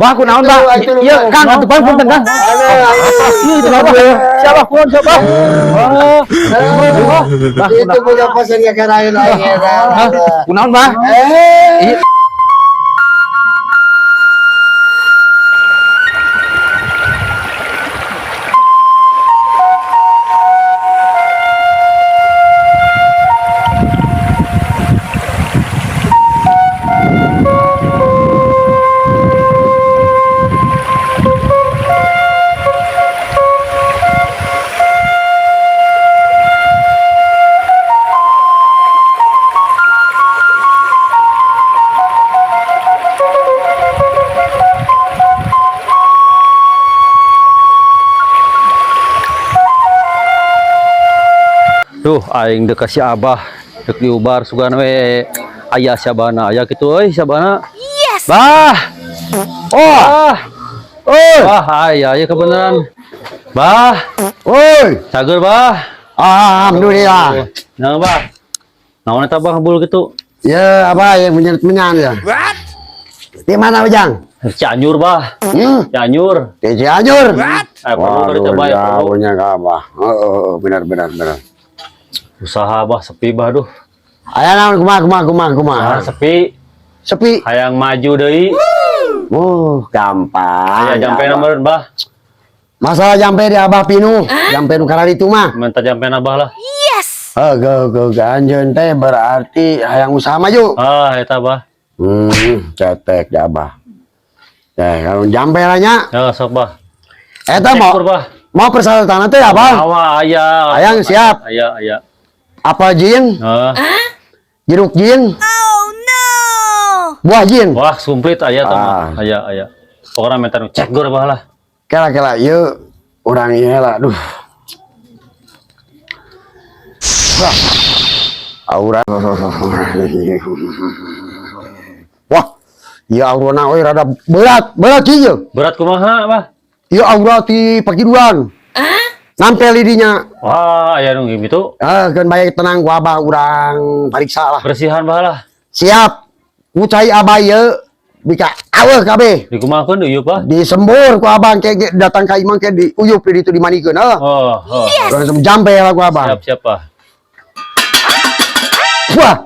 Bah, kunaon, Bah? Iya, Kang, atuh Bang, punten, Kang. Iya, itu apa? Siapa pun, siapa? Oh. Bah, Itu punya pasien yang kerain lagi. kunaon, Bah? Eh. Duh, aing dek si Abah dek diubar sugan we aya sabana aya kitu euy sabana. Yes. Bah. Oh. Bah. Oi, Bah, aya aya kebenaran. Bah, oi. cager bah. Alhamdulillah. Nah, bah. Naon eta bah ngebul kitu? Ya, apa yang menyan ya? Di mana Ujang? Cianjur bah. Hmm? Cianjur. Di Cianjur. Eh, perlu Waduh, coba ya, perlu. jauhnya ke Abah. Oh, oh, oh, benar, benar, benar. Usaha bah sepi bah duh. Aya naon kumaha kumaha kumaha kumaha. Ah, sepi. Sepi. Hayang maju deui. Oh, gampang. Aya jampe Abah. nomor bah. Masalah jampe di Abah pinuh, jampe nu kararitu mah. Minta jampe abah lah. Oh, go go go anjeun teh berarti hayang usaha maju. Ah, eta bah. Cetek di Abah. Teh kalau jampe lah nya. Ya sok bah. Eta mau Syukur, bah. mau persyaratan teh apa? Awa aya. Hayang siap. Aya aya. Apa jin? Ah. Jeruk jin? Oh no! Buah jin. Wah, komplit aya tah mah. Ah. Aya aya. Pokoknya minta nu cek gor bah lah. Kela kela ieu urang ieu lah duh. Wah. Aura. Wah. Ieu aurana euy rada berat, berat ieu. Berat kumaha, bah? Ieu aura ti pakiduan. Nampel di dinya. Wah, aya nu gitu. Ah, keun bae tenang ku abah urang pariksa lah. Bersihan bah lah. Siap. Ku cai abah ieu bika aweuh kabeh. Dikumahakeun deui bah. Disembur ku abang ke datang ka imah ke diuyup di ditu dimanikeun heuh. Oh, oh. Langsung jampe lah ku abang. Siap siap bah. Wah.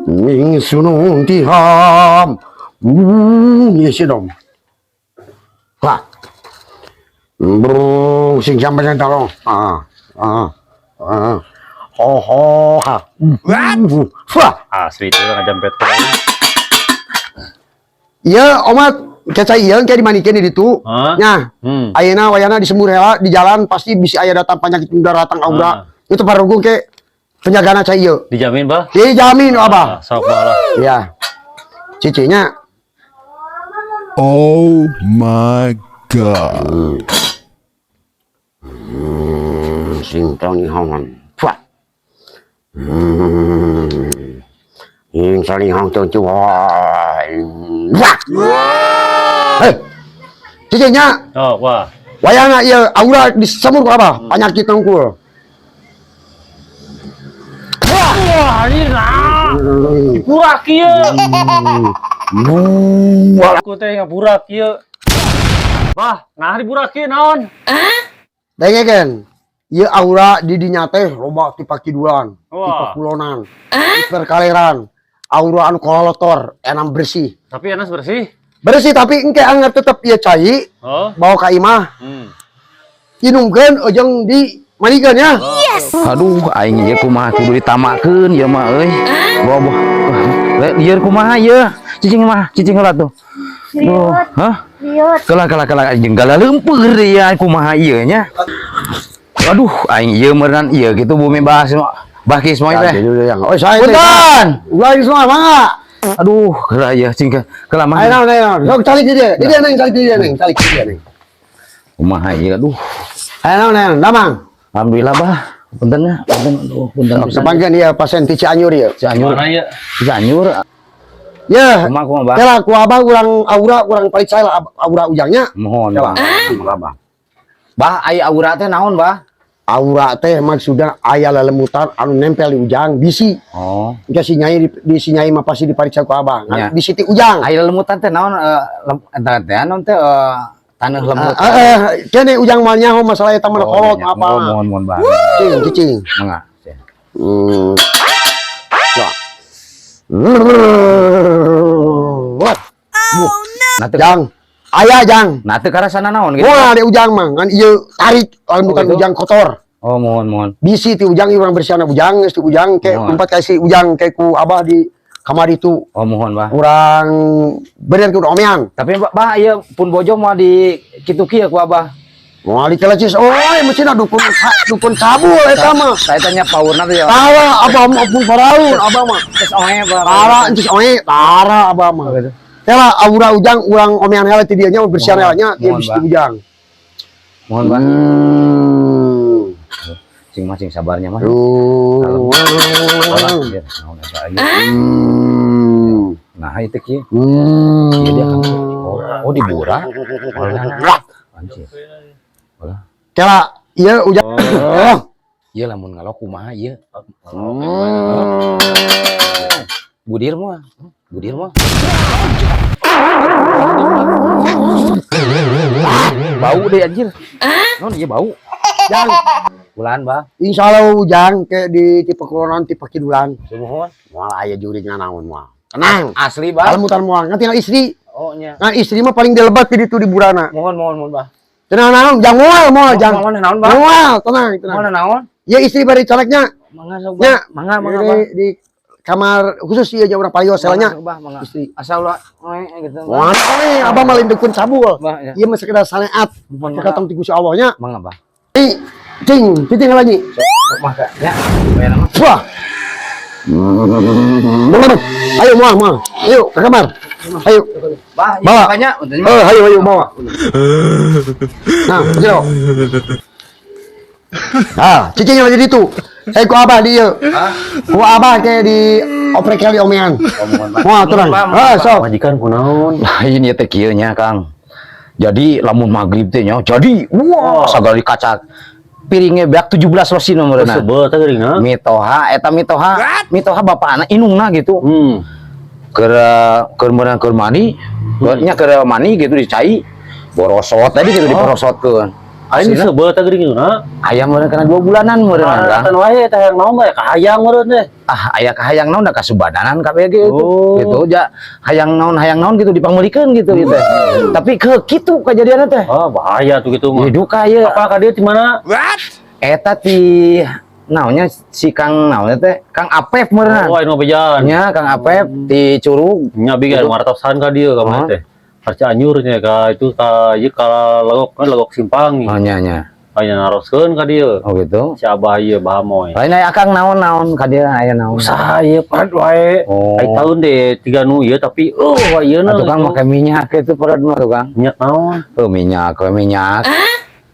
Ning sunung tiham. Ieu dong. Wah. Bro, sing jampe sing tolong. Ah. Ah. Ah. Ho ho ha. Wah. Asli itu kan jampet. Iya, omat keca ieu ke dimanikeun di ditu. Hah? Nya. Hmm. Ayeuna wayana disembur heula di jalan pasti bisi aya datang penyakit udara datang aura. Ah. Itu parungkung ke penjagana cai ieu. Dijamin bah. Dijamin abah. Ah, sok bah lah. Iya. Cicinya Oh my god. Sing tong ni hong. Wah. Ing saling hong tong chu. Wah. Hei. Cicinya Oh, wah. wayana ieu aura disembur ku abah, penyakit tungkul. Wah, ini nah. Burak ieu. Buah. Aku teh ngaburak ieu. Bah, nah diburak ieu naon? Dengekeun. Ieu aura di dinya teh loba ti pakidulan, ti Wah. pakulonan, ti perkaleran. Aura anu kololotor, enam bersih. Tapi enas bersih. Bersih tapi engke anggap tetep ieu cai Oh. bawa ka imah, inungkeun ujung di manikeun ya. Aduh, aing ieu kumaha kudu ditamakeun ieu mah euy. Boh, boh. Lieur kumaha ieu? Cicing mah, cicing heula tuh. Duh, hah? Liut. Kela kela kela jeung gala leumpeur ieu kumaha ieu nya. Aduh, aing ieu meureun ieu kitu bumi bahas bah Kismoy teh. Yang. Oh, saya teh. Punten. Ulah semua mangga. Aduh, kela ieu cing kela mah. Ayo naon ayo naon. Sok calik di dia. Di dia neng, calik di dia neng, calik di dia neng. Kumaha ieu aduh. Ayo naon ayo naon, damang. Alhamdulillah bah. Punten nya, punten aduh, punten Sok pisan. sepangkeun ieu pasien ti Cianjur ieu. Cianjur, Mana ieu? Cianjur. Ya. Kumaha kumaha bah? Kela ku abah urang aura urang pariksa lah aura ujangnya. Mohon Kela. bah. Abah. Bah, aya aura teh naon bah? Aura teh maksudna aya lelemutan anu nempel di Ujang bisi. Oh. Engke si Nyai di si Nyai mah pasti dipariksa ku Abah. Ya. Ngan bisi ti Ujang. Aya lelemutan teh naon eta teh naon teh taneuh lemut. Ah, eh, kene Ujang mah nyaho masalah eta mah Oh, kolot nya. apa. Oh, mohon mohon Bah. Cicing, cicing. Mangga. Hmm. Ya. What? Nah teu Jang, aya Jang. nah teu karasana naon gitu. Wah, di Ujang mah ngan ieu tarik lelemutan Oh, gitu? Ujang kotor. Oh, mohon mohon. Bisi ti Ujang ieu urang bersihan Ujang, geus ti Ujang ke Mohon. tempat ka si Ujang ke ku Abah di kamar itu. Oh, mohon Bah. Urang bener ku omean. Tapi Bah ieu pun bojo moal di kitu kieu ku Abah. Moal dikelecis, oh mesinna dukun dukun cabul eta mah. Saya tanya powerna teh ya. Tara abah mah pun faraun abah mah. Geus oe Bah. Tara encis oe, tara abah mah. Oh, gitu. Tela aura Ujang urang omean heula ti dieu nya bersihan Mohon, heula nya ieu mohon, bisi Bah. ti Ujang. Mohon Bah. Hmm. Cing mah cing sabarnya mah. Duh. Alah, biar naon eta ieu. Hmm. Nah, itu kieu. Hmm. Iya dia kan. Oh, oh dibura. Oh, anjir. Ulah. Kela ieu Ujang. Ieu lamun ngalok kumaha ieu? Hmm. Budir mah. Budir mah. Bau deh anjir. Non ieu bau. Jang, Ulan, Bah. insyaallah Ujang ke di tipe kulonan tipe kidulan. Sumuhun. Moal aya jurig nanaon moal. Tenang. Asli, Bah. Lelemutan moal ngan tinggal istri. Oh nya. Nah, istri mah paling dilebat di ditu di burana. Mohon mohon mohon, Bah. Tenang naon, jang moal moal jang. Mohon naon, Bah. Moal, tenang, tenang. Mohon naon? Ya istri bari coleknya. Mangga sok, Nya. Bah. Mangga mangga, Bah. Di kamar khusus ieu nya urang palios Mangga selanya. sok, Bah, mangga. Istri. Asal ulah oe gitu. Bah. Moal oe, abah mah lain dukun cabul. Bah, ya. Ieu mah sekedar saneat. Mohon mangga. Kakatong ti Gusti Allah nya. Mangga, Bah. Ih, cing, cicing lagi. Sok mangga nya. Bayar mah. Wah. Ayo moal moal. Ayo ke kamar. Ayo. Bah, ieu Bawa. makanya Eh, ayo ayo bawa. Nah, sini. Ah, cicing lagi di itu. Eh, ku abah di ieu. Ku abah ke di oprek kali omean. Moal tenang. Ah, sok. Majikan kunaon? Lain ya teh kieu nya, Kang. Jadi lamun maghrib teh nya, jadi wah sagala dikacak. Piringnya beak 17 losin nomorna. Sebel teh geuning. Mitoha eta mitoha, mitoha bapakna inungna gitu. Keur keur meunang keur mandi, nya keur mandi gitu dicai. Borosot tadi gitu diporosotkeun. Aing sebel teh geuning na. Aya meureun kana 2 bulanan meureun Kang. Kan wae teh hayang naon bae kahayang meureun teh. Ah, aya kahayang naon da kasubadanan kabeh ge gitu. Oh. Gitu ja hayang naon gitu dipangmeulikeun gitu gitu. Tapi ke kitu kejadianna teh. Ah, bahaya tuh gitu mah. Di duka ieu. Apa ka dieu di mana? Eta ti naonnya si Kang naonnya teh Kang Apep meureun. Oh, anu bejan. Nya Kang Apep di Curug. Nya bi Gitu. martosan ka dieu ka Oh. teh. Harca anyurnya ka itu ka ieu ka legok kan legok simpang. Oh nya nya. Aya naroskeun ka dieu. Oh gitu. Si Abah ieu Bahamoy. Lain aya Akang naon-naon ka dieu aya naon. Usaha ieu perat wae. Oh. Ai tahun deh tiga nu ieu tapi oh ieu na. Atuh Kang make minyak itu perat mah tuh Kang. Minyak naon? Oh minyak, we minyak.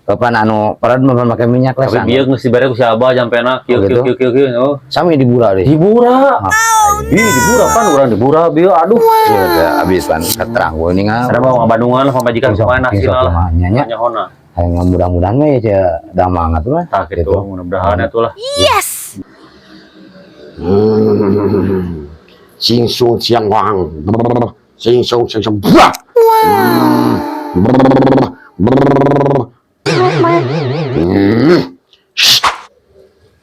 Kapan anu perat mah make minyak Tapi lesan. bieu geus dibere ku si Abah jampena kieu Oh, kieu gitu? kieu kieu kieu. Oh. Sami dibura deh. Dibura. Ah, Ih, dibura kan urang dibura bieu aduh. iya teh abis pan keterang we ningal. Ada mau Bandungan lah pamajikan Insya- kumaha insya hasilna lah. Allah, nya, nya. Nyahona. Hayang mudah-mudahan we ya damang atuh mah. Tah gitu, mudah-mudahan atulah. Hmm. Sing sung siang wang. Sing sung siang siang. Buah. Hmm.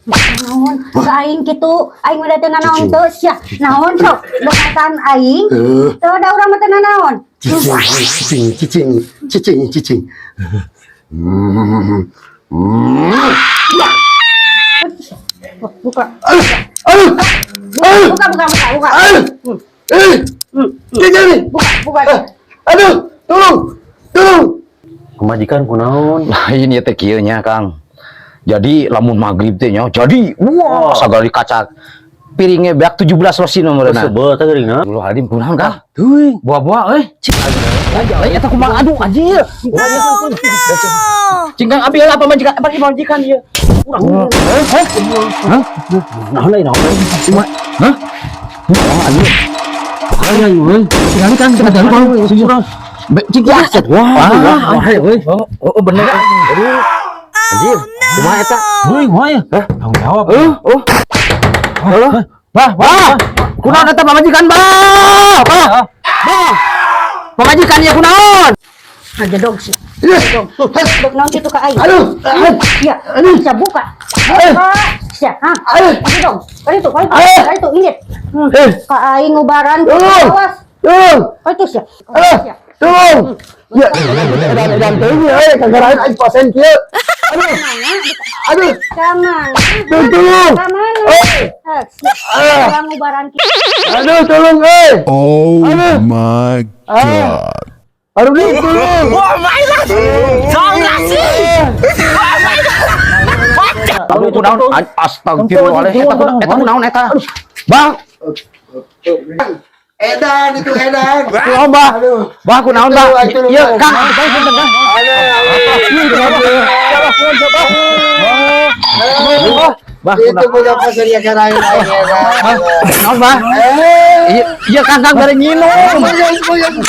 Naon ka aing kitu, aing mah da teu nanaon teu sia. Naon sok dekatan aing? Teu da urang mah teu nanaon. Cicing, cicing, cicing, cicing, cicing. Hmm. Hmm. Buka. Aduh, aduh, Buka buka buka buka. aduh, eh, cicing, Buka buka. aduh, tolong, tolong. Pamajikan kunaon? Lain ya teh kieu nya Kang. Jadi lamun maghrib teh nya, jadi wah sagala dikacak. Piringnya beak 17 losin nomorna. Sebel teh geuning na. Dulu hadim kunaon Kang? Teuing. Buah-buah euy. Lain eta kumaha aduh anjir. Cing Kang abi heula pamajikan, apa pamajikan ieu? Urang. Hah? Hah? Naon lain naon? Hah? Oh, anjir. Bahaya ieu euy. Tinggal Kang, tinggal Kang. Cing Wah, wah, wah, euy. Oh, oh, bener. Aduh. Anjir. Kumaha eta? Heuy, kumaha ya? Tanggung jawab. Eh, oh. Halo. Bah, Bah, kunaon eta pamajikan, Bah? Bah. Bah. Pamajikan ya kunaon? Ngajedog sia. Iya. Dog naon kitu ka aing? Aduh. Ya, Aduh. sia buka. Aduh. Buka. Sia, ha? Aduh. Ngajedog. Kali itu, kali itu, Aduh. kali itu, inget. Eh. Ka aing ngubaran, Tolong. awas. Tolong. Kali itu sia. Aduh. Sia. Tolong. Ya, edan edan teuing euy, kagarahan aing pasien kieu. Aduh. Aduh. Ka mana? Tolong, tolong. Ka mana? Eh. Eh, sia. Ah. Urang ngubaran kieu. Aduh, tolong euy. Oh Aduh. my god. Aduh, tolong. Aduh, kunaon? Astagfirullahaladzim. Eta kunaon eta? Bang, Edan itu edan. kunaon, Bah? Aduh. Bah, kunaon, Bah? Aduh, aduh, Iya, aduh. Kang, Kang, punten, Kang. Bah, Itu kunaon? punya pasien yang karain aing edan. Kunaon, Bah? Eh. Iya, iya, Kang, Kang bari nginum. Aduh.